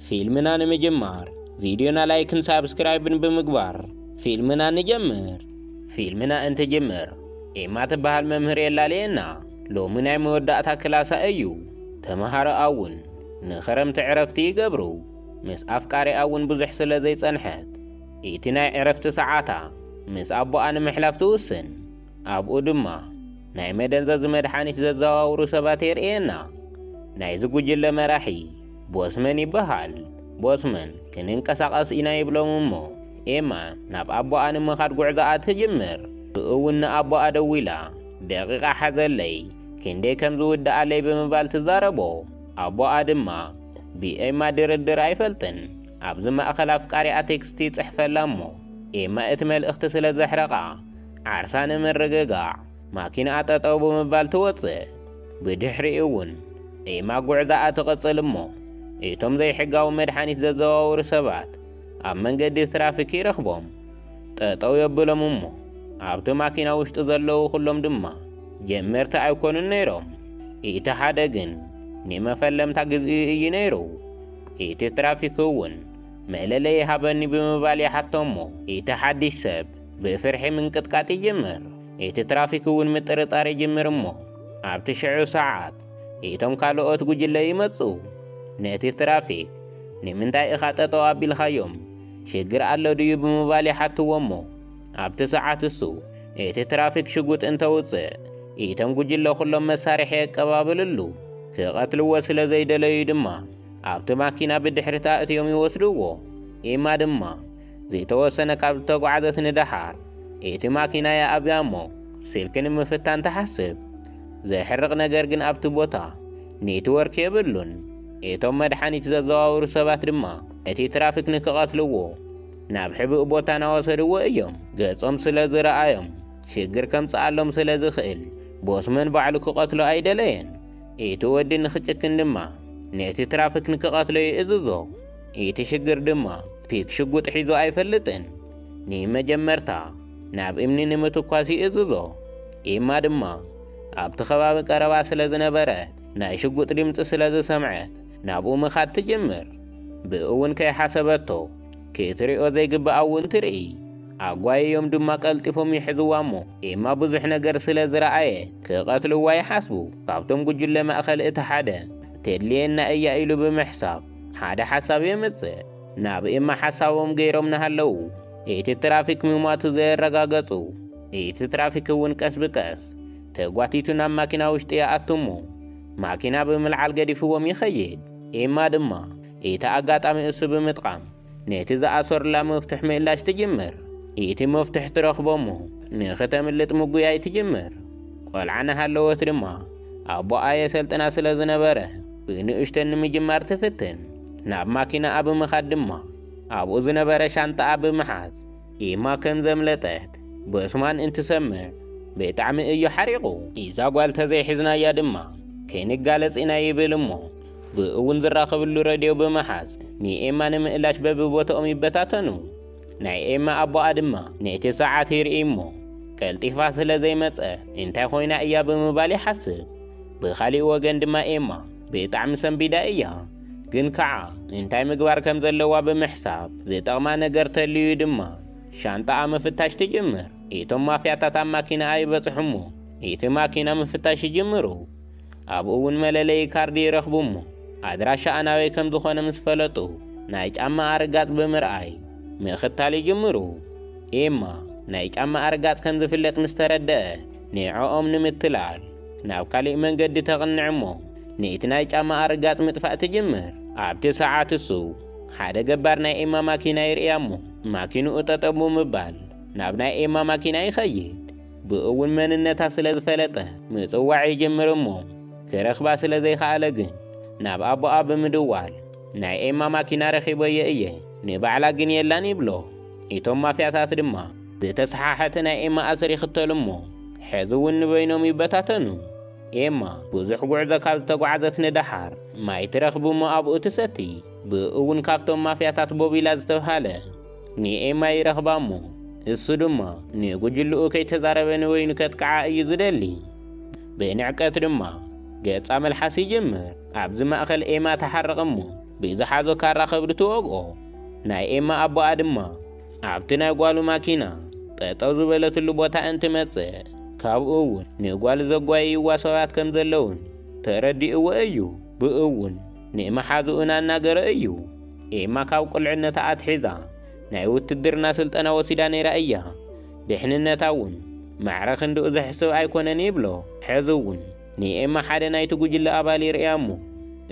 ፊልምና ንምጅማር ቪድዮና ላይክን ሳብስክራይብን ብምግባር ፊልምና ንጀምር። ፊልምና እንትጅምር ኤማ ትበሃል መምህር የላልየና። ሎሚ ናይ መወዳእታ ክላሳ እዩ። ተምሃሮኣ እውን ንኽረምቲ ዕረፍቲ ይገብሩ። ምስ ኣፍቃሪኣ እውን ብዙሕ ስለ ዘይጸንሐት እቲ ናይ ዕረፍቲ ሰዓታ ምስ ኣቦኣ ንምሕላፍ ትውስን። ኣብኡ ድማ ናይ መደንዘዚ መድሓኒት ዘዘዋውሩ ሰባት የርእየና። ናይዚ ጉጅለ መራሒ ቦስመን ይበሃል። ቦስመን ክንንቀሳቐስ ኢና ይብሎም እሞ ኤማ ናብ ኣቦኣ ንምኻድ ጉዕዞኣ ትጅምር። ብእውን ንኣቦኣ ደዊላ ደቂቓ ሓዘለይ ክንደይ ከም ዝውድኣለይ ብምባል ትዛረቦ። ኣቦኣ ድማ ብኤማ ድርድር ኣይፈልጥን። ኣብዚ ማእኸል ኣፍቃሪኣ ቴክስት ይጽሕፈላ እሞ ኤማ እቲ መልእኽቲ ስለ ዘሕረቓ ዓርሳ ንምርግጋዕ ማኪናኣ ጠጠው ብምባል ትወጽእ። ብድሕሪኡ እውን ኤማ ጉዕዛኣ ትቕጽል እሞ እቶም ዘይሕጋዊ መድሓኒት ዘዘዋውሩ ሰባት ኣብ መንገዲ ትራፊክ ይረኽቦም። ጠጠው የብሎም እሞ ኣብቲ ማኪና ውሽጢ ዘለዉ ኩሎም ድማ ጀመርቲ ኣይኮኑን ነይሮም። እቲ ሓደ ግን ንመፈለምታ ግዜኡ እዩ ነይሩ። እቲ ትራፊክ እውን መለለዪ ሃበኒ ብምባል ይሓቶ እሞ እቲ ሓድሽ ሰብ ብፍርሒ ምንቅጥቃጥ ይጅምር። እቲ ትራፊክ እውን ምጥርጣር ይጅምር እሞ ኣብቲ ሽዑ ሰዓት እቶም ካልኦት ጉጅለ ይመጹ። ነቲ ትራፊክ ንምንታይ ኢኻ ጠጠው ኣቢልካዮም? ሽግር ኣሎ ድዩ ብምባል ይሓትዎ እሞ ኣብቲ ሰዓት እሱ እቲ ትራፊክ ሽጉጥ እንተውጽእ እቶም ጉጅለ ኩሎም መሳርሒ የቀባብልሉ። ክቐትልዎ ስለ ዘይደለዩ ድማ ኣብቲ ማኪና ብድሕሪታ እትዮም ይወስድዎ። ኤማ ድማ ዝተወሰነ ካብ ዝተጓዓዘት ንደሓር እቲ ማኪና ይኣብያ እሞ ስልኪ ንምፍታን ትሓስብ። ዘሕርቕ ነገር ግን ኣብቲ ቦታ ኔትወርክ የብሉን። እቶም መድሓኒት ዘዘዋውሩ ሰባት ድማ እቲ ትራፊክ ንክቐትልዎ ናብ ሕቡእ ቦታ እናወሰድዎ እዮም። ገጾም ስለ ዝረኣዮም ሽግር ከምጽኣሎም ስለ ዝኽእል ቦስመን ባዕሉ ክቐትሎ ኣይደለየን። እቲ ወዲ ንኽጭክን ድማ ነቲ ትራፊክ ንክቐትሎ ይእዝዞ። እቲ ሽግር ድማ ፒክ ሽጉጥ ሒዙ ኣይፈልጥን። ንመጀመርታ ናብ እምኒ ንምትኳስ ይእዝዞ። ኤማ ድማ ኣብቲ ከባቢ ቀረባ ስለ ዝነበረት ናይ ሽጉጥ ድምጺ ስለ ዝሰምዐት ናብኡ ምኻድ ትጅምር። ብእውን ከይሓሰበቶ ክትሪኦ ዘይግብኣ እውን ትርኢ። ኣጓየዮም ድማ ቀልጢፎም ይሕዝዋ እሞ ኤማ ብዙሕ ነገር ስለ ዝረኣየ ክቐትልዋ ይሓስቡ። ካብቶም ጉጅለ ማእኸል እቲ ሓደ ተድልየና እያ ኢሉ ብምሕሳብ ሓደ ሓሳብ የምጽእ። ናብ ኤማ ሓሳቦም ገይሮም እናሃለዉ እቲ ትራፊክ ምሟቱ ዘየረጋገጹ። እቲ ትራፊክ እውን ቀስ ብቀስ ተጓቲቱ ናብ ማኪና ውሽጢ ይኣቱ እሞ ማኪና ብምልዓል ገዲፍዎም ይኸይድ። ኤማ ድማ እቲ ኣጋጣሚ እሱ ብምጥቃም ነቲ ዝኣሰሩላ መፍትሕ ምእላሽ ትጅምር። እቲ መፍትሕ ትረኽቦ እሞ ንኽተምልጥ ምጉያይ ትጅምር። ቆልዓ እናሃለወት ድማ ኣቦኣ የሰልጥና ስለ ዝነበረ ብንእሽተን ንምጅማር ትፍትን። ናብ ማኪናኣ ብምኻድ ድማ ኣብኡ ዝነበረ ሻንጣኣ ብምሓዝ ኤማ ከም ዘምለጠት ቦስማን እንትሰምዕ ብጣዕሚ እዩ ሓሪቑ። እዛ ጓል ተዘይሒዝናያ ድማ ከይንጋለጽ ኢና ይብል እሞ ብእውን ዝራኸብሉ ረድዮ ብምሓዝ ንኤማ ንምእላሽ በብቦታኦም ይበታተኑ። ናይ ኤማ ኣቦኣ ድማ ነቲ ሰዓት ይርኢ እሞ ቀልጢፋ ስለ ዘይመጸት እንታይ ኮይና እያ ብምባል ይሓስብ። ብኻሊእ ወገን ድማ ኤማ ብጣዕሚ ሰንቢዳ እያ። ግን ከዓ እንታይ ምግባር ከም ዘለዋ ብምሕሳብ ዝጠቕማ ነገር ተልዩ ድማ ሻንጣኣ ምፍታሽ ትጅምር። እቶም ማፍያታት ኣብ ማኪናኣ ይበጽሑ እሞ እቲ ማኪና ምፍታሽ ይጅምሩ። ኣብኡ እውን መለለዪ ካርዲ ይረኽቡ እሞ ኣድራሻኣ ናበይ ከም ዝኾነ ምስ ፈለጡ ናይ ጫማኣ ርጋጽ ብምርኣይ ምኽታል ይጅምሩ። ኤማ ናይ ጫማኣ ርጋጽ ከም ዝፍለጥ ምስ ተረደአት ንዕኦም ንምትላል ናብ ካሊእ መንገዲ ተቕንዕ እሞ ነቲ ናይ ጫማኣ ርጋጽ ምጥፋእ ትጅምር። ኣብቲ ሰዓት እሱ ሓደ ገባር ናይ ኤማ ማኪና ይርእያ እሞ ማኪንኡ ጠጠው ብምባል ናብ ናይ ኤማ ማኪና ይኸይድ። ብእውን መንነታ ስለ ዝፈለጠ ምጽዋዕ ይጅምር እሞ ክረኽባ ስለ ዘይከኣለ ግን ናብ ኣቦኣ ብምድዋል ናይ ኤማ ማኪና ረኺበዮ እየ፣ ንባዕላ ግን የላን ይብሎ። እቶም ማፍያታት ድማ ዝተሰሓሐተ ናይ ኤማ ኣሰር ይኽተሉ እሞ ሕዚ እውን ንበይኖም ይበታተኑ። ኤማ ብዙሕ ጉዕዞ ካብ ዝተጓዓዘት ንደሓር ማይ ትረኽብ እሞ ኣብኡ ትሰቲ። ብእውን ካብቶም ማፍያታት ቦቢላ ዝተብሃለ ንኤማ ይረኽባ እሞ እሱ ድማ ንጉጅልኡ ከይተዛረበ ንበይኑ ከጥቅዓ እዩ ዝደሊ። ብንዕቀት ድማ ገጻ መልሓስ ይጅምር። ኣብዚ ማእኸል ኤማ ትሓርቕ እሞ ብዝሓዞ ካራ ከብዱ ትወግኦ። ናይ ኤማ ኣቦኣ ድማ ኣብቲ ናይ ጓሉ ማኪና ጠጠው ዝበለትሉ ቦታ እንትመጽእ፣ ካብኡ እውን ንጓሉ ዘጓየይዋ ሰባት ከም ዘለውን ተረዲእዎ እዩ። ብኡ እውን ንመሓዝኡ እናናገረ እዩ። ኤማ ካብ ቁልዕነታ ኣትሒዛ ናይ ውትድርና ስልጠና ወሲዳ ነይራ እያ። ድሕንነታ እውን ማዕረ ክንድኡ ዘሕስብ ኣይኮነን ይብሎ። ሕዚ እውን ንኤማ ሓደ ናይቲ ጉጅለ ኣባል ይርእያ እሞ፣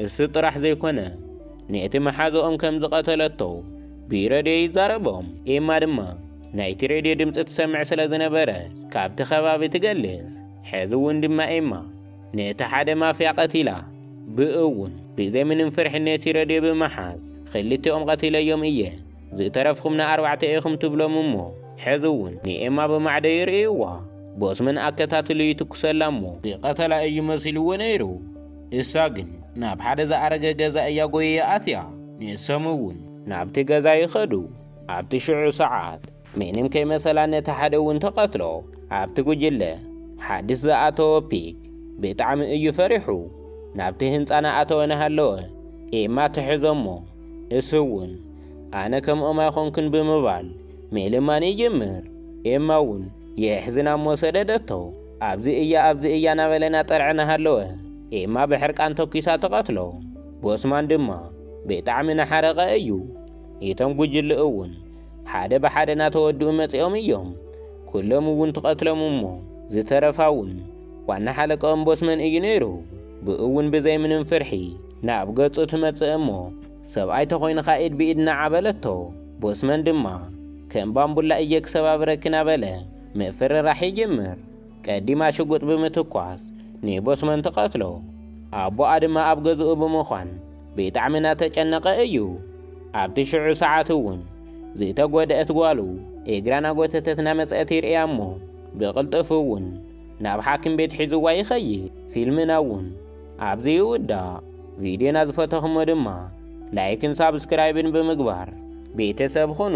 እሱ ጥራሕ ዘይኮነ ነቲ መሓዝኦም ከም ዝቐተለቶ ብሬድዮ ይዛረቦም። ኤማ ድማ ናይቲ ሬድዮ ድምፂ ትሰምዕ ስለ ዝነበረ ካብቲ ከባቢ ትገልጽ። ሕዚ እውን ድማ ኤማ ነቲ ሓደ ማፍያ ቀቲላ። ብኡ እውን ብዘይ ምንም ፍርሒ ነቲ ሬድዮ ብምሓዝ፣ ክልቲኦም ቀቲለዮም እየ፣ ዝተረፍኹም ንኣርባዕተ ኢኹም ትብሎም እሞ፣ ሕዚ እውን ንኤማ ብማዕዶ ይርእይዋ። ቦስመን ኣከታትሉ ይትኩሰላ እሞ ዝቐተላ እዩ መሲልዎ ነይሩ። እሳ ግን ናብ ሓደ ዝኣረገ ገዛ እያ ጎየ ኣትያ። ንሶም እውን ናብቲ ገዛ ይኸዱ። ኣብቲ ሽዑ ሰዓት ምንም ከይመሰላ ነቲ ሓደ እውን ተቐትሎ። ኣብቲ ጉጅለ ሓድሽ ዝኣተወ ፒክ ብጣዕሚ እዩ ፈሪሑ። ናብቲ ህንጻ እናኣተወ እናሃለወ ኤማ ትሕዞ እሞ፣ እሱ እውን ኣነ ከምኦም ኣይኾንኩን ብምባል ምልማን ይጅምር። ኤማ እውን የሕዝና እሞ ሰደደቶ። ኣብዚ እያ፣ ኣብዚ እያ እናበለ እናጠርዐ እናሃለወ ኤማ ብሕርቃን ተኲሳ ትቐትሎ። ቦስማን ድማ ብጣዕሚ እናሓረቐ እዩ። እቶም ጉጅለ እውን ሓደ ብሓደ እናተወድኡ መጺኦም እዮም። ኩሎም እውን ትቐትሎም እሞ ዝተረፋ እውን ዋና ሓለቃኦም ቦስመን እዩ ነይሩ። ብኡ እውን ብዘይ ምንም ፍርሒ ናብ ገጹ ትመጽእ እሞ፣ ሰብኣይ ተኾይንኻ ኢድ ብኢድ እናዓበለቶ፣ ቦስመን ድማ ከም ባምቡላ እየ ክሰባብረኪ እናበለ ምፍርራሕ ይጅምር። ቀዲማ ሽጉጥ ብምትኳስ ንቦስመን ትቐትሎ። ኣቦኣ ድማ ኣብ ገዝኡ ብምዃን ብጣዕሚ እናተጨነቐ እዩ። ኣብቲ ሽዑ ሰዓት እውን ዝተጎድአት ጓሉ እግራ እናጎተተት እናመጸት ይርእያ እሞ፣ ብቕልጥፍ እውን ናብ ሓኪም ቤት ሒዝዋ ይኸይድ። ፊልምና እውን ኣብዚ ይውዳእ። ቪድዮና ዝፈተኹሞ ድማ ላይክን ሳብስክራይብን ብምግባር ቤተሰብ ኹኑ።